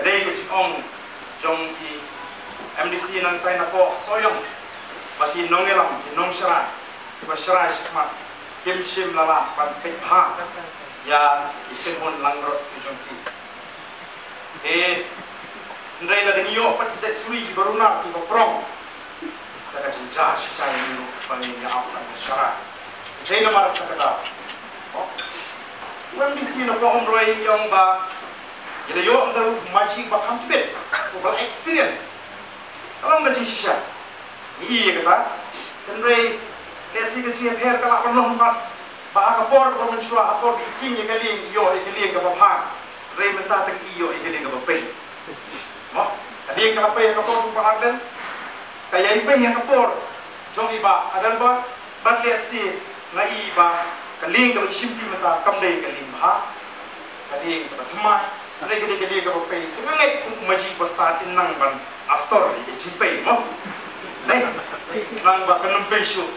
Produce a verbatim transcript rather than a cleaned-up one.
Dei ka jingong jong ki MDC nangtai napoh Sohiong ba ki nongïalam, ki nongshrai, kiba shrai shakhmat kim shym la lah ban peit bha ïa ki kynhun langbrot ki jong ki. Hynrei lada ngi ïoh pat ki jait suri kiba runar, kiba prong, kata ka jingjia shisha ïa ngi ruh ba ngin ïa ap ban shrai. Dei namar kata ka daw, u MDC napoh Umroi i ong ba i la ïoh ïa u maji ba kham tbit, uba la experience. Ka long ka jingshisha, ngi ïa kata. Hynrei lehse ka jingïapher ka lah ban long pat ba ha ka por kaba mynshuwa, ha por ba i king ïa ka lieng, i ïoh ïa ka lieng kaba bha. Hynrei mynta tang i ïoh ïa ka lieng kaba pei. Mo, ka lieng ka la pei ha ka por jong u Bah Ardent, ka ïai pei ha ka por jong i Bah Adelbert. Bad lehse nga i ba ka lieng kaba i shimti mynta kam dei ka lieng bha, ka lieng kaba thymmai. Hynrei ka dei ka lieng kaba pei. Te nga ngeit kum u maji ba stad in nang ban astor ïa ka jingpei, mo. Dei, nang ba kan ym pei shuh.